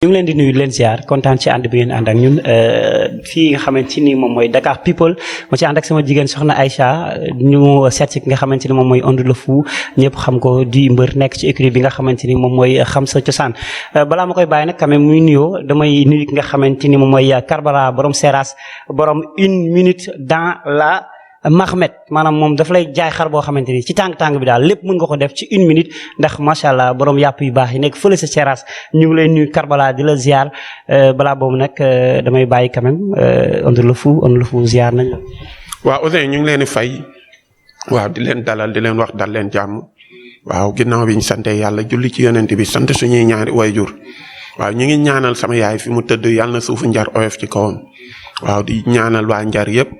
ñu ngi leen di nuyu leen ziar kontaan ci ànd bi ngeen ànd ak ñun fii nga xamante ni moom mooy Dakar People ma ci ànd ak sama jigéen soxna Aïcha ñu seet si ki nga xamante ni moom mooy Onde le Fou ñëpp xam ko di mbër nekk ci écurie bi nga xamante ni moom mooy xam sa cosaan balaa ma koy bàyyi nag quand même muy nuyoo damay nuyu ki nga xamante ni moom mooy Karbala borom Seras borom 1 minute dans la Mahmed maanaam moom daf lay jaay xar boo xamante ni ci tàng-tàng bi daal lépp mën nga ko def ci 1 minute ndax macha allah borom yàpp yu baax yi nekk fële sa Seras ñu ngi lay nuyu Karbala di la ziar balaa boobu nag damay bàyyi quand même Onde le Fou ziar nañ la. waaw Ouzin ñu ngi leen di fay waaw di leen dalal di leen wax dal leen jàmm waaw ginnaaw bi ñu sante yàlla julli ci yonent bi sant suñuy ñaari wayjur waaw ñu ngi ñaanal sama yaay fi mu tëdd yàlla na suufu njar oyof ci kawam waaw di ñaanal waa njar yëpp.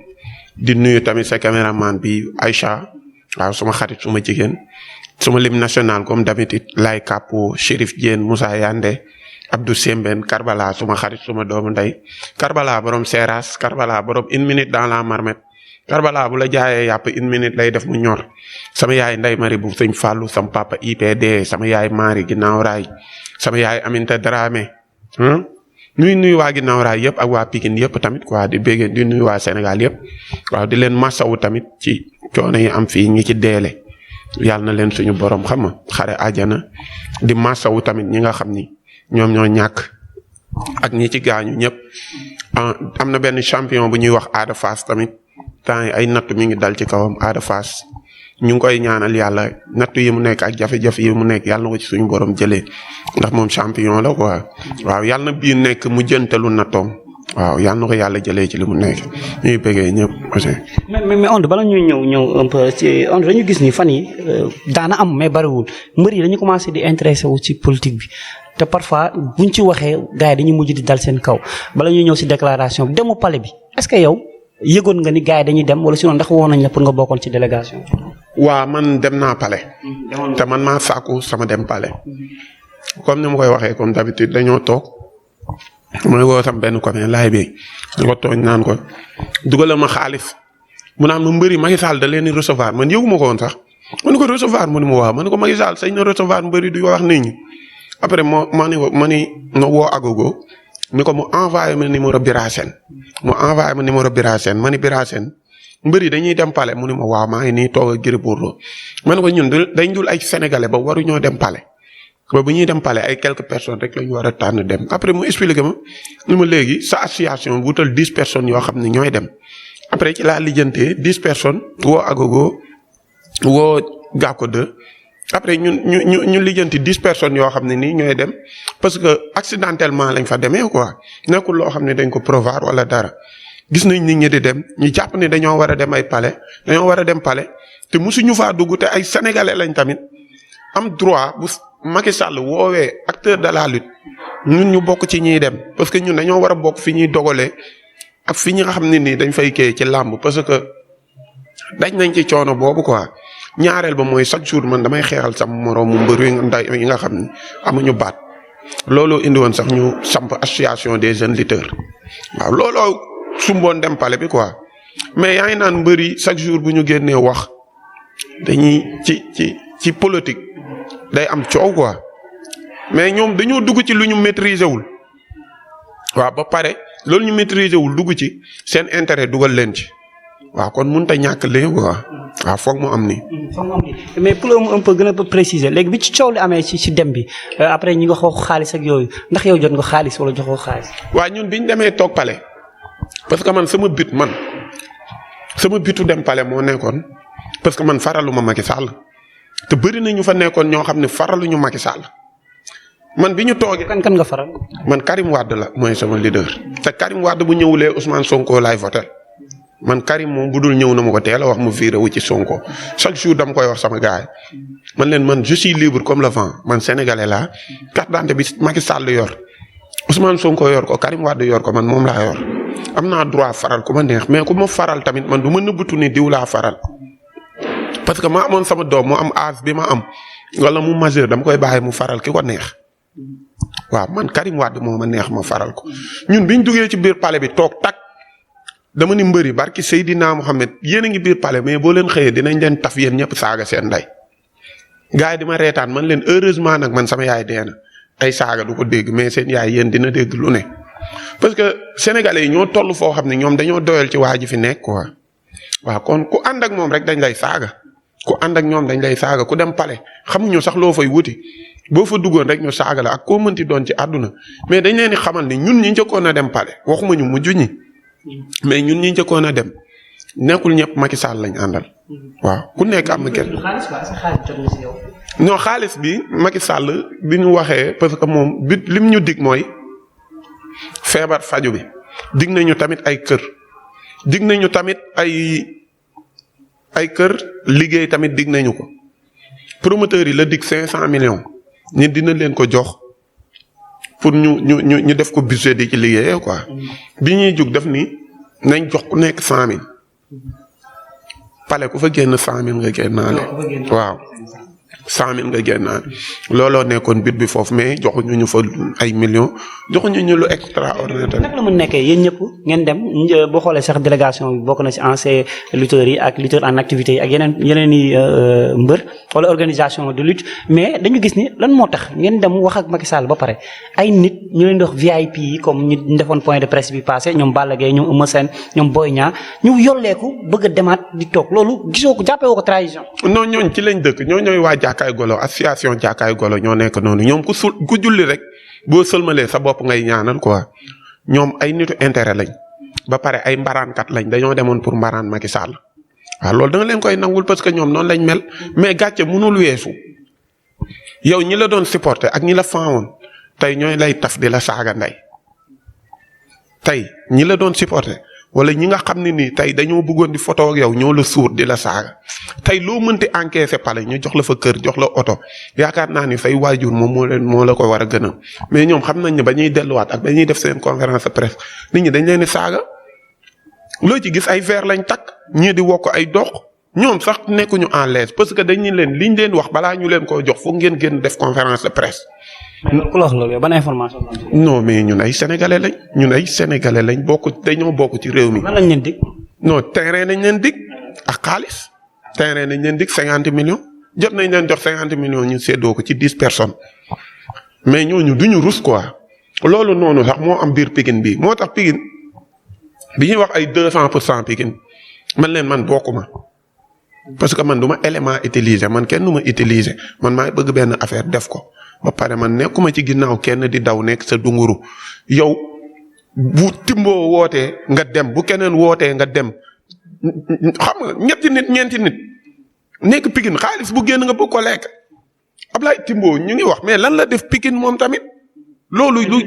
di nuyu tamit sa caméraman bi Aïcha waaw suma xarit suma jigéen suma lim national comme d'habitude Lay Kapo Chérif Diène Moussa Yandé Abdou Sembène Karbala suma xarit suma doomu ndey Karbala borom Seras Karbala borom 1 minute dans la marmite Karbala bu la jaayee yàpp 1 minute lay def mu ñor sama yaay Ndey Mari bu sëñ Fallou sama papa IPD sama yaay Mari ginnaaw raay sama yaay Aminta Dramé nuyu waa ginnaaw raay yëpp ak waa Pikine yëpp tamit quoi di béggee di nuyu waa Sénégal yëpp waaw di leen masawu tamit ci coono yi am fii ñi ci deele yàlla na leen suñu borom xam nga xare àjjana di masawu tamit ñi nga xam ni ñoom ñoo ñàkk ak ñi ci gaañu ñëpp am na benn champion bu ñuy wax Ada Fass tamit temps yi ay natt mi ngi dal ci kawam Ada Fass ñu ngi koy ñaanal yàlla nattu yi mu nekk ak jafe-jafe yi mu nekk yàlla na ko ci suñu borom jëlee ndax moom champion la quoi waaw yàlla na bii nekk mu jëntalu nattoom waaw yàlla na ko yàlla jëlee ci li mu nekk ñuy bëggee ñëpp aussi. mais Onde bala ñuy ñëw un peu ci Onde dañu gis ni fan yi daana am mais bariwul mbër yi dañu commencé di intéressé wu ci politique bi te parfois buñ ci waxee gars yi dañuy mujj di dal seen kaw bala ñuy ñëw si déclaration bi demu palais bi est-ce que yow yëgoon nga ni gars yi dañuy dem wala sinon ndax woo nañ la pour nga bokkoon ci délégation. waa man dem naa palais te man maa sàkku sama dem palais comme ni ma koy waxee comme d'habitude dañoo toog mooy woo sam benn copain laay bi ñu ko tooñ naan ko dugalal ma xaalis mu naan ma mbëri Macky Sall da leen di recevoir man yëguma ko woon sax ma ne ko recevoir mu ne ma waaw ma ne ko Macky Sall sañ na recevoir mbëri du wax nit ñi après ma ni no woo Agogo ni ko mu envoyé ma numéro Birasène mu envoyé ma numéro Birasène ma ni Birasène mbëri dañuy dem palais mu ne ma waaw maa ngi nii toog ak Gris Bordeaux ma ne ko ñun dañ dul ay sénégalais ba waruñoo dem palais ba bu ñuy dem palais ay quelques personnes rek la ñu war a tànn dem après mu expliqué ma ni ma léegi sa association wutal 10 personnes yoo xam ne ñooy dem après ci laa lijjantee 10 personnes woo Agogo woo Gako 2 après ñu lijjanti 10 personnes yoo xam ne nii ñooy dem parce que accidentellement lañ fa demee quoi nekkul loo xam ne dañ ko prévoir wala dara. gis nañ nit ñi di dem ñu jàpp ne dañoo war a dem ay palais dañoo war a dem palais te mosuñu faa dugg te ay sénégalais lañ tamit am droit bu Macky Sall woowee acteur de la lutte ñun ñu bokk ci ñiy dem parce que ñun dañoo war a bokk fi ñuy dogalee ak fi ñi nga xam ne nii dañ fay kii ci làmb parce que dañ nañ ci coono boobu quoi ñaareel ba mooy chaque jour man damay xeexal sama moroomu mbër yi nga xam ne amuñu baat looloo indi woon sax ñu samp association des jeunes lutteurs waaw looloo sumboon dem palais bi quoi mais yaa ngi naan mbëri chaque jour bu ñu génnee wax dañuy ci politique day am coow quoi mais ñoom dañoo dugg ci lu ñu maîtriser wul waaw ba pare loolu ñu maîtriser wul dugg ci seen intérêt dugal leen ci waaw kon mënut a ñàkk léegi quoi waaw foog mu am nii. mais pour un peu gën a préciser léegi bi ci coow li amee ci dem bi après ñi nga xoo xaalis ak yooyu ndax yow jot nga xaalis wala joxoo xaalis. waaw ñun biñ demee toog palais. parce que man sama bitu dem palais moo nekkoon parce que man faraluma Macky Sall te bëri na ñu fa nekkoon ñoo xam ne faraluñu Macky Sall man bi ñu toogee. kan nga faral. man Karim Wade la mooy sama leader. te Karim Wade bu ñëwulee Ousmane Sonko laay voté man Karim moom bu dul ñëw na ma ko teel a wax mu viré wu ci Sonko chaque jour dama koy wax sama gars yi man leen man je suis libre comme le vent man sénégalais laa carte d'identité bi Macky Sall yor Ousmane Sonko yor ko Karim Wade yor ko man moom laa yor. am naa droit faral ku ma neex mais ku ma faral tamit man du ma nëbbatu ni diw laa faral parce que ma amoon sama doom mu am âge bi ma am wala mu majeur dama koy bàyyi mu faral ki ko neex waaw man Karim Wade moo ma neex ma faral ko ñun biñ duggee ci biir palais bi toog tak dama ni mbëri barki Seydina Mohamed yéen a ngi biir palais mais boo leen xëyee dinañ leen taf yéen ñëpp saaga seen ndey gars yi di ma reetaan man leen heureusement nag man sama yaay dee na ay saaga du ko dégg mais seen yaay yéen dina dégg lu ne parce que sénégalais yi ñoo toll foo xam ne ñoom dañoo doyal ci waa ji fi nekk quoi waaw kon ku ànd ak moom rek dañ lay saaga ku ànd ak ñoom dañ lay saaga ku dem pale xamuñu sax loo fay wuti boo fa duggoon rek ñu saaga la ak koo mënti doon ci àdduna mais dañ leen di xamal ni ñun ñi njëkkoon a dem pale waxuma ñu mujj ñi mais ñun ñi njëkkoon a dem nekkul ñëpp Macky Sall lañ àndal waaw ku nekk am na kenn. non xaalis bi Macky Sall bi ñu waxee parce que moom bi lim ñu dig mooy feebar faju bi dig nañu tamit ay kër dig nañu tamit ay kër liggéey tamit dig nañu ko promoteur yi la dig 500 millions ñi dina leen ko jox pour ñu def ko budget di ci liggéeyee quoi bi ñuy jug def ni nañ jox ku nekk 100 000 pale ku fa génn 100 000 nga génnaale waaw 100 000 nga génnaale looloo nekkoon bit bi foofu mais joxuñu ñu fa ay millions joxuñu ñu lu extraordinaire. naka la mu nekkee yéen ñëpp ngeen dem boo xoolee sax délégation bi bokk na ci anciens lutteurs yi ak lutteurs en activité yi ak yeneen i mbër wala organisation de lutte mais dañu gis ni lan moo tax ngeen dem wax ak Macky Sall ba pare ay nit ñu leen di wax VIP yi comme ñu defoon point de presse bi passé ñoom Balla Gaye ñoom Eumeu Sène ñoom Boy Niang ñu yolleeku bëgg a demaat di toog loolu gisoo ko jàppee woo ko trahison. non ñooñ ci lañ dëkk ñooy waa Jàkkaay Golo association Jàkkaay Golo ñoo nekk noonu ñoom ku julli rek boo sëlmalee sa bopp ngay ñaanal quoi ñoom ay nitu intérêt lañ ba pare ay mbaraankat lañ dañoo demoon pour mbaraan Macky Sall waaw loolu da nga leen koy nangul parce que ñoom noonu lañ mel mais gàcce mënul weesu yow ñi la doon supporter ak ñi la faawoon tey ñooy lay taf di la saaga ndey tey ñi la doon supporter wala ñi nga xam ne nii tey dañoo bëggoon di photo ak yow ñoo la suur di la saaga tey loo mënti encaisser pale ñu jox la fa kër jox la oto yaakaar naa ni say waajur moom moo la ko war a gën a mais ñoom xam nañ ne ba ñuy delluwaat ak ba ñuy def seen conférence de presse nit ñi dañ leen di saaga loo ci gis ay verre lañ takk ñii di wokk ay dox ñoom sax nekkuñu en l'aise parce que dañu leen liñ leen wax balaa ñu leen koo jox foog ngeen génn def conférence de presse. ku la wax loolu ban information. non mais ñun ay sénégalais lañ dañoo bokk ci réew mi. lan lañ leen dig. non terrain nañ leen dig ak xaalis terrain nañ leen dig 50 millions jot nañ leen jox 50 millions ñu séddoo ko ci 10 personnes mais ñooñu duñu rus quoi loolu noonu sax moo am biir Pikine bii moo tax Pikine bi ñuy wax ay 200% Pikine man bokkuma parce que man du ma élément utiliser man kenn du ma utiliser man maay bëgg benn affaire def ko ba pare man nekkuma ci ginnaaw kenn di daw nekk sa dunguru yow bu timboo wootee nga dem bu keneen wootee nga dem xam nga ñeenti nit nekk Pikine xaalis bu génn nga bëgg ko lekk Ablaye Timbo ñu ngi wax mais lan la def Pikine moom tamit loolu lu.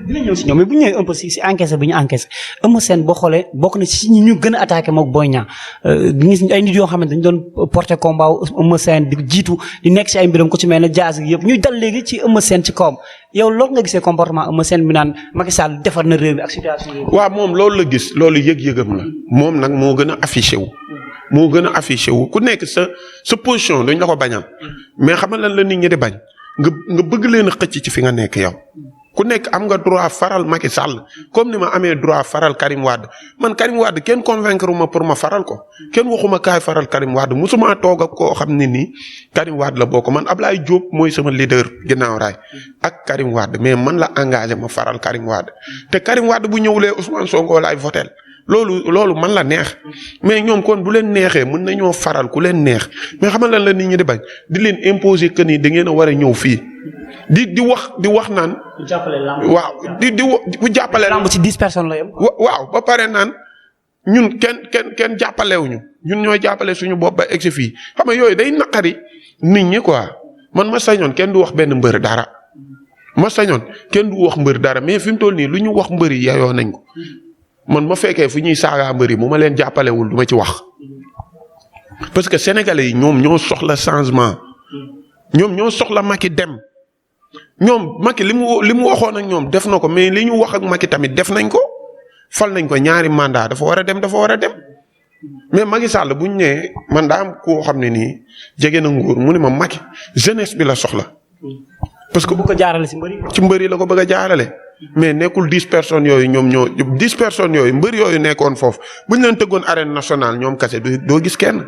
dina ñëw si ñoom mais bu ñu ñëwee un peu si encaissé bi ñu encaissé Eumeu Sène boo xoolee bokk na si ñi ñu gën a attaqué moom Boy Niang gis ay nit yoo xam ne dañu doon porté combat Eumeu Sène di jiitu di nekk si ay mbiram ko ci mel ne Diaz yëpp ñuy dal léegi ci Eumeu Sène ci kawam yow loolu nga gisee comportement Eumeu Sène bi naan Macky Sall defar na réew mi ak situation yi. waaw moom loolu la gis loolu yëg-yëgam la moom nag moo gën a affiché wu. ku nekk sa position dañ la ko bañal mais xam nga lan la nit ñi di bañ nga bëgg leen a xëcc ci fi nga nekk yow. ku nekk am nga droit faral Macky Sall comme ni ma amee droit faral Karim Wade man Karim Wade kenn convaincre ma pour ma faral ko kenn waxuma kaay faral Karim Wade musuma toog ak koo xam ne nii Karim Wade la bokk man Ablaye Diop mooy sama leader ginnaaw raay ak Karim Wade mais man la engagé ma faral Karim Wade te Karim Wade bu ñëwulee Ousmane Sonko laay votel loolu man la neex mais ñoom kon bu leen neexee mën nañoo faral ku leen neex mais xam nga lan la nit ñi di bañ di leen imposer que ni da ngeen a war a ñëw fii di wax naan. waaw bu jàppale lamb ci 10 personnes la yem. waaw ba pare naan ñun kenn jàppalewuñu ñun ñooy jàppale suñu bopp ba egg fii xam nga yooyu day naqari nit ñi quoi man ma sañoon kenn du wax benn mbër dara ma sañoon kenn du wax mbër dara mais fi mu toll nii lu ñu wax mbër yi yayoo nañ ko. man ma fekkee fu ñuy saagaa mbëri mu ma leen jàppalewul du ma ci wax parce que sénégalais yi ñoom ñoo soxla changement ñoom ñoo soxla Macky dem ñoom Macky li mu waxoon ak ñoom def na ko mais li ñu wax ak Macky tamit def nañ ko fal nañ ko ñaari mandat dafa war a dem mais Macky Sall bu ñu nee man daa am koo xam ne nii jege na nguur mu ne ma Macky jeunesse bi la soxla. parce que bu ko jaarale ci mbëri la ko bëgg a jaarale. mais nekkul 10 personnes yooyu ñoom ñoo 10 personnes yooyu mbër yooyu nekkoon foofu bu ñu leen tëggoon arène nationale ñoom kese doo gis kenn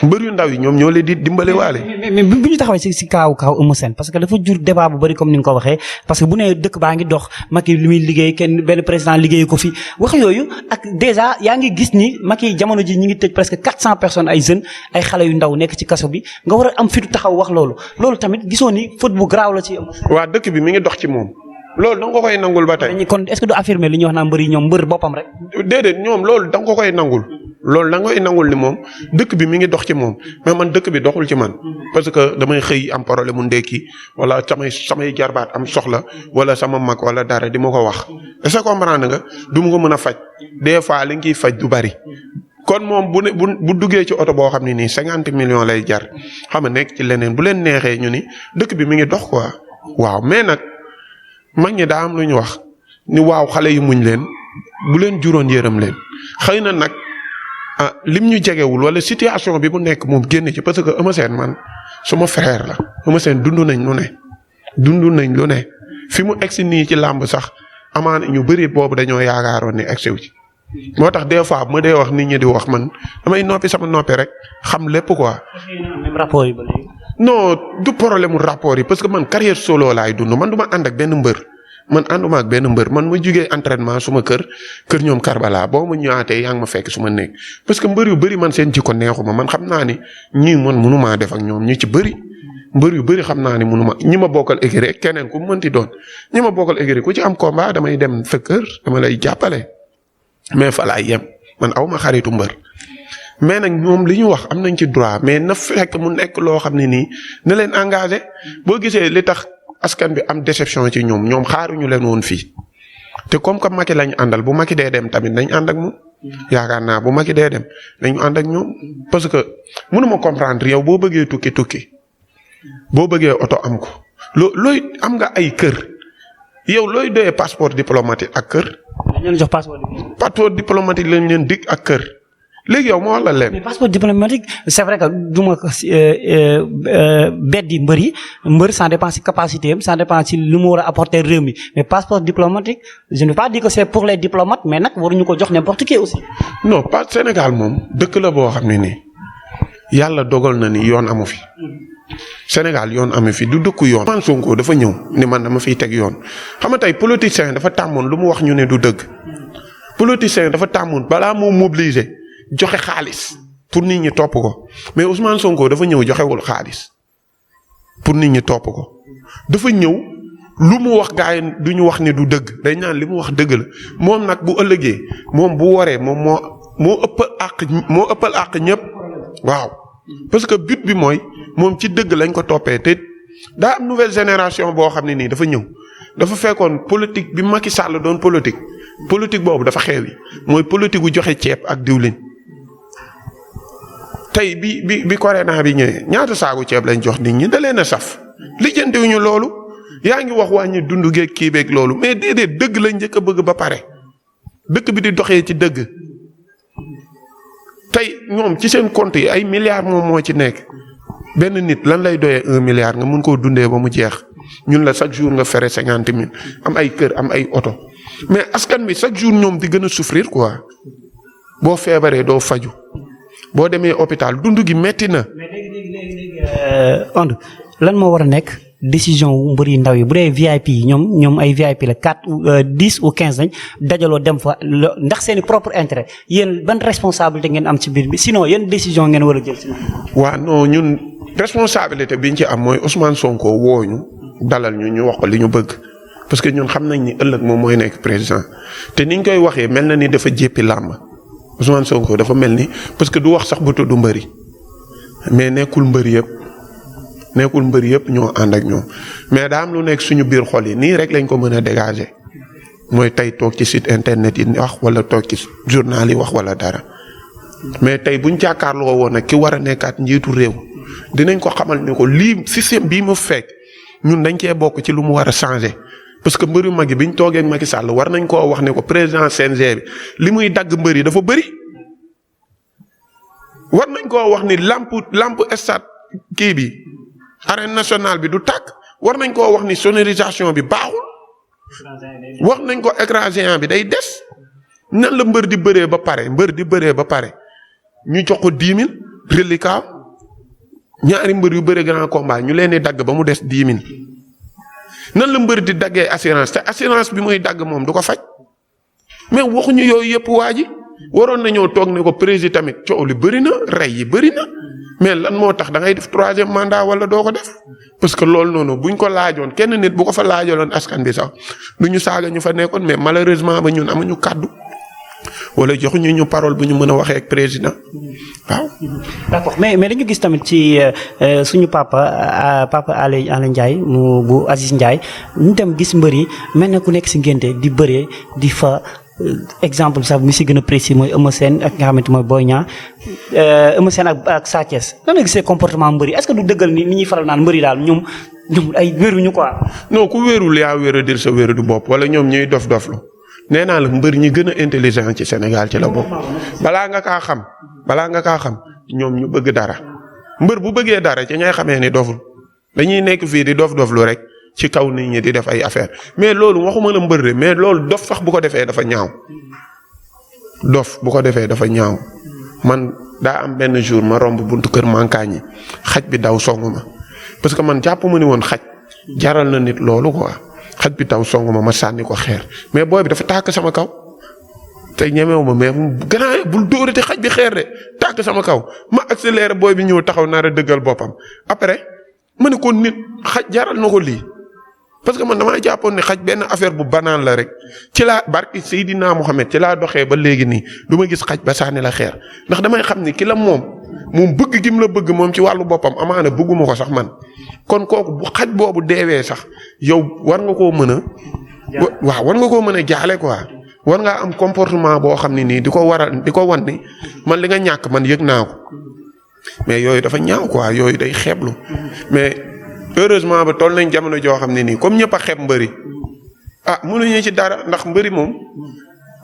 mbër yu ndaw yi ñoom ñoo leen di dimbale waale. mais bu ñu taxawee si kaaw Eumeu Sène parce que dafa jur débat bu bari comme ni nga ko waxee parce que bu nee dëkk baa ngi dox Macky li muy liggéey kenn benn président liggéey ko fi wax yooyu ak déjà yaa ngi gis ni Macky jamono ji ñi ngi tëj presque 400 personnes ay jeunes ay xale yu ndaw nekk ci kaso bi nga war a am fitu taxaw wax loolu tamit gisoo ni faute bu graaw la ci Eumeu Sène. waa dëkk bi mi ngi dox ci moom loolu da nga ko koy nangul ba tey. kon est-ce que du affirmer li ñuy wax naa mbër yi ñoom mbër boppam rek. déedéet ñoom loolu da nga ko koy nangul loolu da nga koy nangul ni moom dëkk bi mi ngi dox ci moom mais man dëkk bi doxul ci man parce que damay xëy am problème mu ndekki wala samay jarbaat am soxla wala sama mag wala dara di ma ko wax est-ce que comprendre nga du ma ko mën a faj des fois li nga kiy faj du bari. kon moom bu duggee ci oto boo xam ne nii 50 millions lay jar xam nga nekk ci leneen bu leen neexee ñu ni dëkk bi mi ngi dox quoi waaw mais nag mag ñi daa am lu ñu wax ni waaw xale yu muñ leen bu leen juróon yërëm leen xëy na nag lim ñu jegewul wala situation bi mu nekk moom génn ci parce que Eumeu Sène man suma frère la Eumeu Sène dund nañ lu ne fi mu egsi nii ci làmb sax amaana ñu bëri boobu dañoo yaakaaroon ni egsi wu ci moo tax des fois bu ma dee wax nit ñi di wax man damay noppi sama noppi rek xam lépp quoi. même rapport yi ba léegi. non du problème mu rapport yi parce que man carrière solo laay dund man du ma ànd ak benn mbër man ànduma ak benn mbër man ma jugee entraînement suma kër ñoom Karbala boo ma ñëwaatee yaa ngi ma fekk suma néeg parce que mbër yu bëri man seen jikko neexuma man xam naa ni ñii man mënumaa def ak ñoom ñu ci bëri mbër yu bëri xam naa ni mënuma ñi ma bokkal écurie keneen ku mu mënti doon ñi ma bokkal écurie ku ci am combat damay dem sa kër dama lay jàppale mais fa laay yem man aw ma xaritu mbër mais nag ñoom li ñu wax am nañ ci droit mais na fekk mu nekk loo xam ne nii na leen engagé boo gisee li tax askan bi am déception ci ñoom xaaruñu leen woon fii te comme que Macky lañ àndal bu Macky dee dem tamit nañ ànd ak moom yaakaar naa bu Macky dee dem nañu ànd ak ñoom parce que mënuma comprendre yow boo bëggee tukki boo bëggee oto am ko looy am nga ay kër yow looy doyee passeport diplomatique ak kër. dañ leen jox passeport diplomatique lañ leen dig ak kër. léegi yow moo wax la leen. mais passeport diplomatique c'est vrai que du ma beddi mbër ça dépend ci capacité am ça dépend ci lu mu war a apporter réew mi mais passeport diplomatique je ne veux pas dire que c'est pour les diplomates mais nag waruñu ko jox n'importe qui aussi. non pas Sénégal moom dëkk la boo xam ne nii yàlla dogal na ni yoon amu fi. Sénégal yoon amu fi du dëkku yoon. Man Sonko dafa ñëw ni man dama fiy teg yoon xam nga tey politicien dafa tàmmoon lu mu wax ñu ne du dëgg politicien dafa tàmmoon balaa moo mobiliser. joxe xaalis pour nit ñi topp ko mais Ousmane Sonko dafa ñëw joxewul xaalis pour nit ñi topp ko dafa ñëw lu mu wax gars yi du ñu wax ni du dëgg day ñaan li mu wax dëgg la moom nag bu ëllëgee moom bu waree moom moo ëppal àq ñëpp waaw parce que but bi mooy moom ci dëgg lañ ko toppee te daa am nouvelle génération boo xam ne nii dafa ñëw dafa fekkoon politique bi Macky Sall doon politique boobu dafa xeewi mooy politique bu joxe ceeb ak diwlin. tey bi corona bi ñëwee ñaata saagu ceeb lañ jox nit ñi da leen a saf lijjantiwuñu loolu yaa ngi wax wàññi dundu geeg kii beeg loolu mais déedéet dëgg lañ njëkk a bëgg ba pare dëkk bi di doxee ci dëgg tey ñoom ci seen compte yi ay milliards moom moo ci nekk benn nit lan lay doyee 1 milliard nga mun koo dundee ba mu jeex ñun la chaque jour nga fere 50 000 am ay kër am ay oto mais askan bi chaque jour ñoom di gën a souffrir quoi boo feebaree doo faju boo demee hôpital dund gi metti na. mais léegi Onde lan moo war a nekk décision wu mbër yu ndaw yi bu dee VIP yi ñoom ay VIP la 4 ou 10 ou 15 lañ dajaloo dem fa ndax seen i propre intérêt yéen ban responsabilité ngeen am ci biir bi sinon yéen décision ngeen war a jël si. waaw non ñun responsabilité biñ ci am mooy Ousmane Sonko wooñu dalal ñu wax ko li ñu bëgg parce que ñun xam nañ ni ëllëg moom mooy nekk président te niñ koy waxee mel na ni dafa jéppi làmb. Ousmane Sonko dafa mel ni parce que du wax sax bu tudd mbëri mais nekkul mbëri yëpp ñoo ànd ak ñoom mais daa am lu nekk suñu biir xol yi nii rek lañ ko mën a dégager mooy tey toog ci site internet yi wax wala toog ci journal yi wax wala dara mais tey buñ jàkkaarloo woon nag ki war a nekkaat njiitu réew dinañ ko xamal ni ko lii système bii mu fekk ñun dañ cee bokk ci lu mu war a changer. parce que mbëri mag yi biñ toogee ak Macky Sall war nañ koo wax ne ko président CNG bi li muy dagg mbër yi dafa bëri war nañ koo wax ni lampe stade kii bi arène nationale bi du tàkk war nañ koo wax ni sonorisation bi baaxul wax nañ ko écran géant bi day des nan la mbër di bëree ba pare ñu jox ko 10 000 reliquat ñaari mbër yu bëre grand combat ñu leen di dagg ba mu des 10 000 nan la mbër di daggee assurance te assurance bi muy dagg moom du ko faj mais waxuñu yooyu yëpp waa ji waroon nañoo toog ne ko président tamit coow li bëri na rey yi bëri na mais lan moo tax da ngay def 3e mandat wala doo ko def parce que loolu noonu buñ ko laajoon kenn nit bu ko fa laajaloon askan bi sax du ñu saaga ñu fa nekkoon mais malheureusement ba ñun amuñu kàddu wala joxuñu ñu parole bu ñu mën a waxee ak président waaw. d'accord mais dañu gis tamit ci suñu papa Alé Ndiaye mu bu Aziz Ndiaye ñu dem gis mbër yi mel na ku nekk si ngénte di bëree di fa. Exemple sax mi si gën a précis mooy Eumeu Sène ak nga xamante mooy Boy Niang Eumeu Sène ak Sa Thiès lan la gisee comportement mbëri est-ce que du dëggal ni ñuy faral naan mbëri daal ñoom ay wéruñu quoi. non ku wérul yaa wéra dir sa wéru du bopp wala ñoom ñuy dof-doflu nee naa la mbër ñi gën a intelligent ci Sénégal ci la bopp balaa nga kaa xam ñoom ñu bëgg dara mbër bu bëggee dara ci ngay xamee ni doful dañuy nekk fii di dof-doflu rek. ci kaw nit ñi di def ay affaire mais loolu waxuma la mbër mais loolu dof sax bu ko defee dafa ñaaw man daa am benn jour ma romb buntu kër mankaañi xaj bi daw songu ma parce que man jàpp ma ni woon xaj jaral na nit loolu quoi xaj bi daw songu ma sànni ko xeer mais booy bi dafa tàkk sama kaw te ñemewu ma mais gannaaw bul dóorati xaj bi xeer de tàkk sama kaw ma accéléré booy bi ñëw taxaw nar a dëggal boppam après ma ne ko nit xaj jaral na ko lii. parce que man damaa jàppoon ne xaj benn affaire bu banaan la rek ci laa barki Seydina Mohamed ci laa doxee ba léegi nii du ma gis xaj ba sànni la xeer ndax damay xam ni ki la moom bëgg gi mu la bëgg moom ci wàllu boppam amaana bëgguma ko sax man kon kooku bu xaj boobu deewee sax yow war nga koo mën a. waaw war nga koo mën a jaale quoi war ngaa am comportement boo xam ne nii di ko wan ni man li nga ñàkk man yëg naa ko mais yooyu dafa ñaaw quoi yooyu day xeeblu mais. heureusement ba toll nañ jamono joo xam ne nii comme ñëpp a xeeb mbëri mënuñu ci dara ndax mbëri moom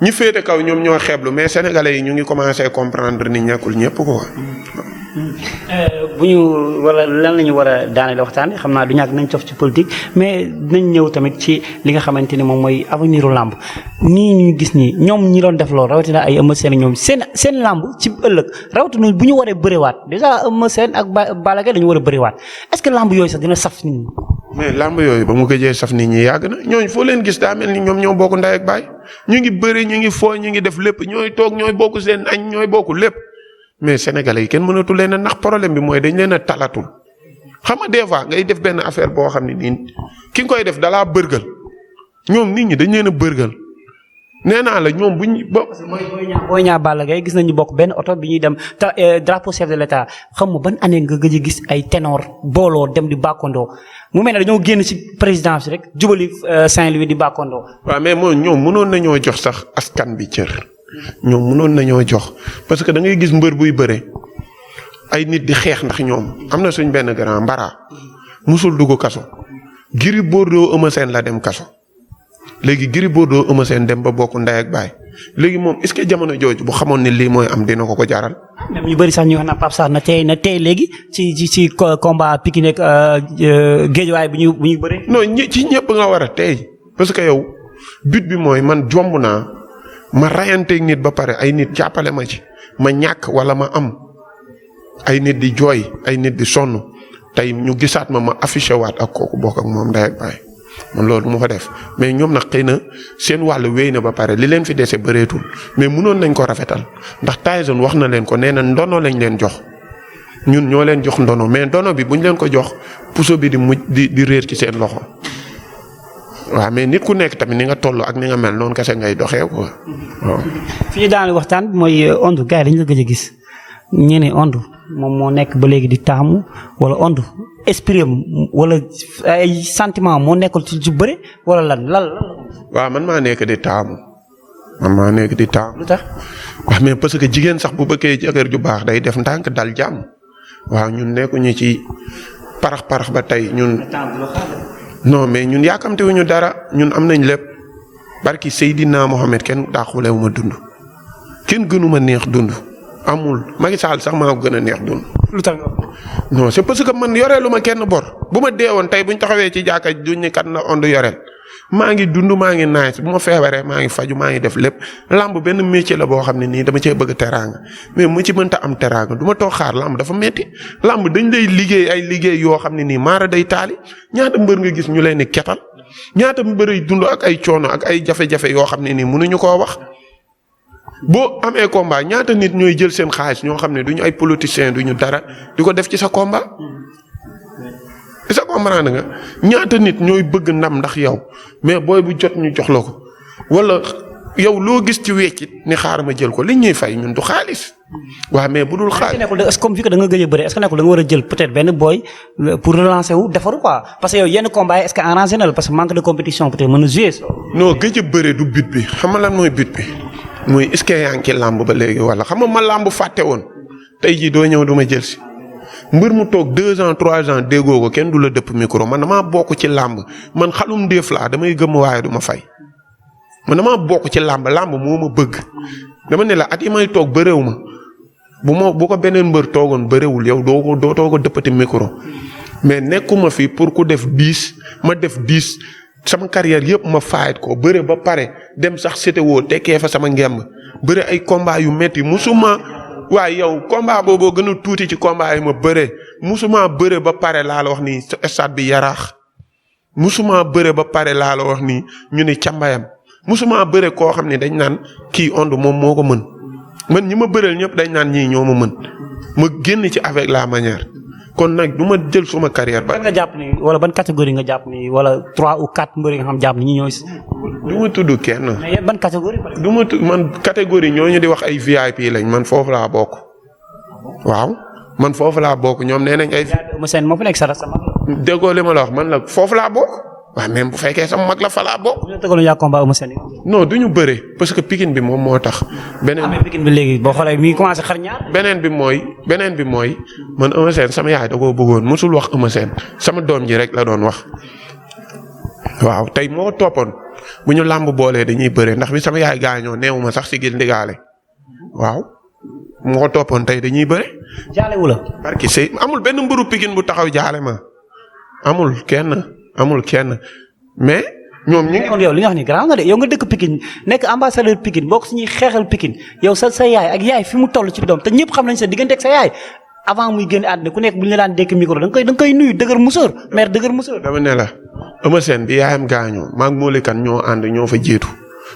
ñi féete kaw ñoom ñoo xeeblu mais sénégalais yi ñu ngi commencé comprendre ni ñàkkul ñëpp quoi. bu ñu wala lan la ñu war a daaneel waxtaan xam naa du ñàkk nañ cof ci politique mais dinañ ñëw tamit ci li nga xamante ni moom mooy avenir u làmb nii ñu gis nii ñoom ñi doon def loolu rawatina ay Eumeu Sène ñoom seen làmb ci ëllëg rawatina bu ñu waree bëriwaat déjà Eumeu Sène ak Balla Gaye dañu war a bëriwaat est-ce que làmb yooyu sax dina saf nit ñi. mais làmb yooyu ba mu gëjee saf nit ñi yàgg na ñooñu foo leen gis daa mel ni ñoom ñoo bokk ndey ak baay ñu ngi bëri ñu ngi foo ñu ngi def lépp ñooy toog ñooy bokk seen añ ñooy bokk lépp mais sénégalais yi kenn mënatu leen a nax problème bi mooy dañ leen a talatul xam nga des fois ngay def benn affaire boo xam ne nii ki nga koy def dalaa bërgal ñoom nit ñi dañ leen a bërgal nee naa la ñoom buñ ba. Boy Niang Balla Gaye gis nañu bokk benn oto bi ñuy dem drapeau chef de l'état xam nga ban année nga gëj a gis ay ténor booloo dem di bàkkandoo mu mel ne dañoo génn ci présidence rek jubali Saint-Louis di bàkkandoo. waaw mais moom ñoom mënoon nañoo jox sax askan bi cër. ñoom mënoon nañoo jox parce que da ngay gis mbër buy bëre ay nit di xeex ndax ñoom am na suñ benn grand mbara musul dugg kaso Gris Bordeaux Eumeu Sène la dem kaso léegi Gris Bordeaux Eumeu Sène dem ba bokk ndey ak baay léegi moom est-ce que jamono jooju bu xamoon ne lii mooy am dina ko jaral. même ñu bëri sax ñu wax na Pape Sarr na tey léegi ci combat Pikine ak Guédiawaye bu ñuy bëri. non ci ñëpp nga war a tey parce que yow but bi mooy man jomb naa. ma rayanteeg nit ba pare ay nit jàppale ma ci ma ñàkk wala ma am ay nit di jooy ay nit di sonn tey ñu gisaat ma affiché waat ak kooku bokk ak moom ndey ak baay man loolu mu fa def mais ñoom nag xëy na seen wàll wéy na ba pare li leen fi dese bëreetul mais mënoon nañ ko rafetal ndax Tyson wax na leen ko nee na ndono lañ leen jox ñun ñoo leen jox ndono mais ndono bi buñ leen ko jox puso bi di réer ci seen loxo. waaw mais nit ku nekk tamit ni nga toll ak ni nga mel noonu kese ngay doxee quoi waaw. fi ñu daan waxtaan mooy Onde gars yi dañu la gëj a gis ñu ne Onde moom moo nekk ba léegi di taamu wala Onde esprit wala ay sentiment moo nekkul ci bëre wala lan. waaw man maa nekk di taamu. lu tax. waaw mais parce que jigéen sax bu bëggee jëkkër ju baax day def ndànk dal jàmm waaw ñun nekkuñu ci parax ba tey ñun. non mais ñun yaakamtewuñu dara ñun am nañ lépp barki Seydina Mohamed kenn daaxulewu ma dund kenn gënuma neex dund amul Macky Sall sax maa ko gën a neex dund. lu tax non c'est parce que man yoreelu ma kenn bor bu ma deewoon tey buñ taxawee ci jàkka duñ ne kat na Onde yoreel maa ngi dund maa ngi naaj bu ma feebaree maa ngi faju maa ngi def lépp làmb benn métier la boo xam ne nii dama cee bëgg teraanga mais mu ci mënta am teraanga du ma toog xaar làmb dafa metti làmb dañ lay liggéey ay liggéey yoo xam ne nii maara day taali ñaata mbër nga gis ñu leen ni ketal ñaata mbër yi dund ak ay coono ak ay jafe-jafe yoo xam ne nii mënuñu koo wax. boo amee combat ñaata nit ñooy jël seen xaalis ñoo xam ne duñu ay politiciens duñu dara di ko def ci sa combat. sa comprendre nga ñaata nit ñooy bëgg ndam ndax yow mais booy bu jot ñu jox la ko wala yow loo gis ci weccit ni xaaral ma jël ko li ñuy fay ñun du xaalis. waaw mais bu dul xaalis. est-ce que comme fii que da nga gëj a bëri est-ce que nekkul da nga war a jël peut-être benn boy pour relancer wu defaru quoi parce que yow yenn combat yi est-ce que arrangé na la parce que manque de compétition peut-être mën a jouer. non gëj a bëri du but bi xam nga lan mooy but bi muy est-ce que yaa ngi ci làmb ba léegi wala xam nga ma làmb fàtte woon tey jii doo ñëw du ma jël si. mbër mu toog 2 ans 3 ans déggoo ko kenn du la dëpp micro man damaa bokk ci làmb man xalum ndéef laa damay gëm waaye du ma fay man damaa bokk ci làmb moo ma bëgg dama ne la at yi may toog bëréew ma bu ko beneen mbër toogoon bëréewul yow doo ko dëppati micro mais nekkuma fi pour ku def 10 ma def 10 sama carrière yëpp ma faayit ko bëre ba pare dem sax CTO tekkee fa sama ngemb bëre ay combat yu metti musuma waaye yow combat booboo gën a tuuti ci combat yi ma bëre musuma bëre ba pare laa la wax ni stade bi yaraax musuma bëre ba pare laa la wax ni ñu ni cambayam musuma bëre koo xam ne dañ naan kii Onde moom moo ko mën man ñi ma bëreel ñëpp dañ naan ñii ñoo ma mën ma génn ci avec la manière kon nag du ma jël suma carrière ba. ban nga jàpp ni wala ban catégorie nga jàpp ni wala 3 ou 4 mbër yi nga xam jàpp ni ñi ñooy. du ma tudd kenn. mais ban catégorie. du ma tudd man catégorie ñooñu di wax ay VIP lañ man foofu laa bokk. waaw man foofu laa bokk ñoom nee nañ ay. Eumeu Sène moo fi nekk sa mag la. déggoo li ma la wax man la foofu laa bokk. waaw même bu fekkee sama mag la fa laa bokk. bu ñu tëgaloon yaa combat Eumeu Sène. non du ñu bëre parce que Pikine bi moom moo tax. beneen mais Pikine bi léegi boo xoolee mi ngi commencé xar ñaar. beneen bi mooy man Eumeu Sène sama yaay da koo bëggoon mosul wax Eumeu Sène sama doom ji rek la doon wax. waaw tey moo toppoon bu ñu làmb boolee dañuy bëre ndax bi sama yaay gaañoo neewuma sax si gil ndigaale waaw moo toppoon tey dañuy bëre. jaale wu la. parce que c'est amul benn mbëru Pikine bu taxaw jaale ma amul kenn mais ñoom ñu ngi. kon yow li nga wax ni garaaw nga de yow nga dëkk Pikine nekk ambassadeur Pikine bokk si ñuy xeexal Pikine yow sa yaay ak yaay fi mu toll ci doom te ñëpp xam nañ sa diggante ak sa yaay avant muy génn àddina ku nekk bu ñu la daan dékk micro da nga koy nuyu dëgër musóor mère dëgër musóor. dama ne la Eumeu Sène bi yaayam gaañoo maag Molikan ñoo ànd ñoo fa jiitu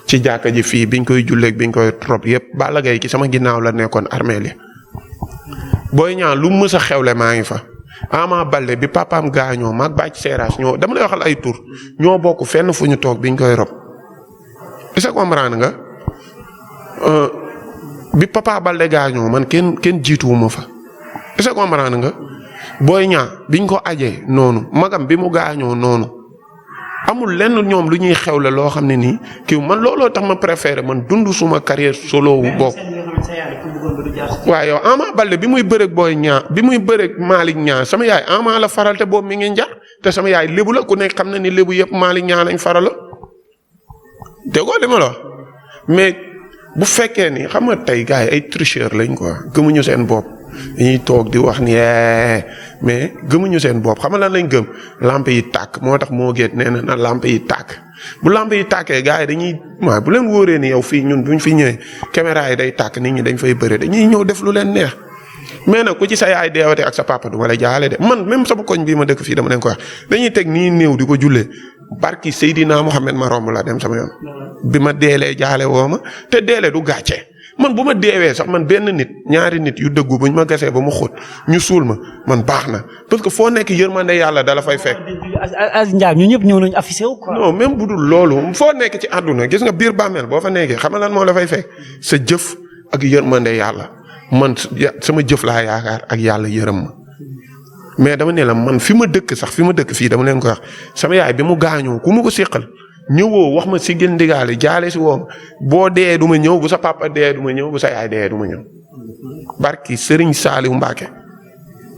ci jàkka ji fii biñ koy julleeg biñ koy trop yëpp Balla Gaye ci sama ginnaaw la nekkoon armée li Boy Niang lu mës a xewle maa ngi fa. Ama Baldé bi papaam gaañoo maag bàcc seeraas ñoo dama lay waxal ay tur ñoo bokk fenn fu ñu toog biñ koy rob est-ce que comprendre nga bi papa Baldé gaañoo man kenn jiituwuma fa est-ce que comprendre nga Boy Niang biñ ko ajee noonu magam bi mu gaañoo noonu amul lenn ñoom lu ñuy xewle loo xam ne nii kii man looloo tax ma préféré man dund suma carrière solo wu bokk. waaw yow Ama Baldé bi muy bëreeg Boy Niang bi muy bëreeg Malick Niang sama yaay Ama la faral te boobu mi ngi njar te sama yaay lébu la ku nekk xam na ni lébu yëpp Malick Niang lañ farala déggoo li ma la wax mais bu fekkee ni xam nga tey gars yi ay tricheur lañ quoi gëmuñu seen bopp dañuy toog di wax ni mais gëmuñu seen bopp xam nga lan lañ gëm lampe yi tàkk moo tax moo géet nee na lampe yi tàkk bu lampe yi tàkkee gars yi dañuy waaw bu leen wóoree ni yow fii ñun buñ fi ñëwee caméra yi day tàkk nit ñi dañ fay bëre dañuy ñëw def lu leen neex mais nag ku ci sa yaay deewate ak sa papa du ma la jaale de man même sama koñ bii ma dëkk fii dama leen ko wax dañuy teg nii néew di ko jullee barki Seydina Mohamed ma romb la dem sama yoon bi ma deelee jaale woo ma te deele du gàcce man bu ma deewee sax man benn nit ñaari nit yu dëggu buñ ma gasee ba mu xóot ñu suul ma man baax na parce que foo nekk yërmande yàlla dala fay fekk. Aziz Ndiaye ñun ñëpp ñëw nañu affiché wu quoi. non même bu dul loolu foo nekk ci àdduna gis nga biir bàmmeel boo fa nekkee xam nga lan moo la fay fekk sa jëf ak yërmande yàlla man sama jëf laa yaakaar ak yàlla yërëm ma mais dama ne la man fi ma dëkk fii dama leen ko wax sama yaay bi mu gaañoo ku ma ko séqal ñëwoo wax ma si gën ndigaale jaale si woom boo dee du ma ñëw bu sa papa dee du ma ñëw bu sa yaay dee du ma ñëw barki Serigne Saliou Mbacké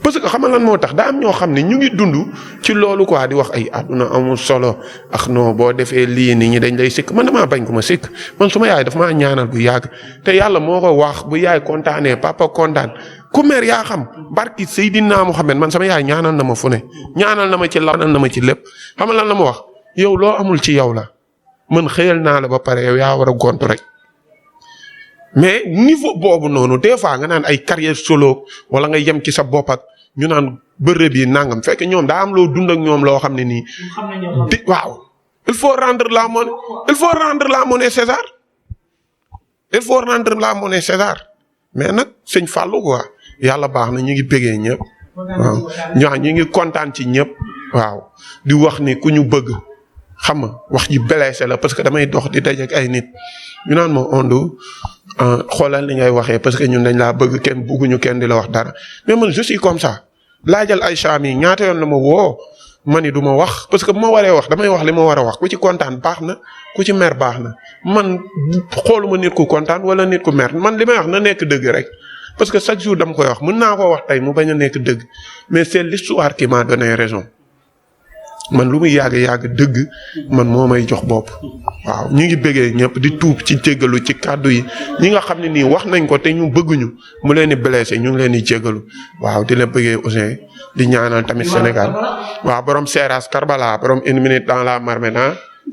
parce que xam nga lan moo tax daa am ñoo xam ne ñu ngi dund ci loolu quoi di wax ay àdduna amul solo ak non boo defee lii nit ñi dañ lay sikk man damaa bañ ko ma sikk man suma yaay daf maa ñaanal bu yàgg te yàlla moo ko wax bu yaay kontaanee papa kontaan ku mer yaa xam barki Seydina Mohamed man sama yaay ñaanal na ma fu ne ñaanal na ma ci lépp xam nga lan la ma wax yow loo amul ci yow la man xëyal naa la ba pare yow yaa war a gontu rek mais niveau boobu noonu des fois nga naan ay carrière solo wala nga yem ci sa bopp ak ñu naan bërëb yi nangam fekk ñoom daa am loo dund ak ñoom loo xam ne nii. waaw il faut rendre la monnaie César il faut rendre la monnaie César mais nag sëñ Fallou quoi yàlla baax na ñu ngi bégee ñëpp. waaw ñu ngi kontaan ci ñëpp. waaw di wax ni ku ñu bëgg xam nga wax ji blessé la parce que damay dox di daje ak ay nit ñu naan ma Ondu xoolal li ngay waxee parce que ñun dañ laa bëgg kenn bugguñu kenn di la wax dara mais man je suis comme ça laajal Aïcha mi ñaata yoon la ma woo ma ni du ma wax parce que bu ma waree wax damay wax li ma war a wax ku ci kontaan baax na ku ci mer baax na man xooluma nit ku kontaan wala nit ku mer man li may wax na nekk dëgg rek parce que chaque jour dama koy wax mën naa koo wax tey mu bañ a nekk dëgg mais c'est l'histoire qui m'a donné raison man lu muy yàgg dëgg man moo may jox bopp. waaw ñu ngi bëggee ñëpp di tuub ci jéggalu ci kàddu yi ñi nga xam ne nii wax nañ ko te ñu bëgguñu mu leen di blessé ñu ngi leen di jéggalu waaw di la bëggee Ouzin di ñaanal tamit Sénégal waaw borom Seras Karbala borom 1 minute dans la marmite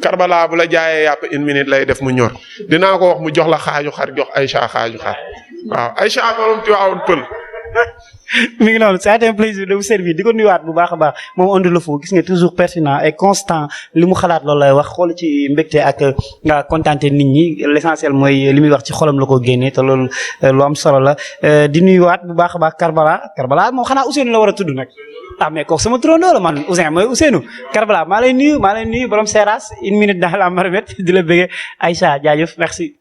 Karbala bu la jaayee yàpp 1 minute lay def mu ñor dinaa ko wax mu jox la xaaju xar jox Aïcha xaaju xar waaw Aïcha borom Tivaouane Peulh. mi ngi noonu c'est un plaisir de vous servir di ko nuyuwaat bu baax a baax moom Onde le Fou gis nga toujours pertinent et constant li mu xalaat loolu lay wax xool ci mbégte ak nga contenté nit ñi l'essentiel mooy li muy wax ci xolam la ko génnee te loolu lu am solo la di nuyuwaat bu baax a baax Karbala moom xanaa Ousseynou la war a tudd nag ah mais kooku sama turandoo la man Ouzin mooy Ousseynou Karbala maa lay nuyu borom Seras 1 minute dans la marmite di la bëggee Aïcha jaajëf merci.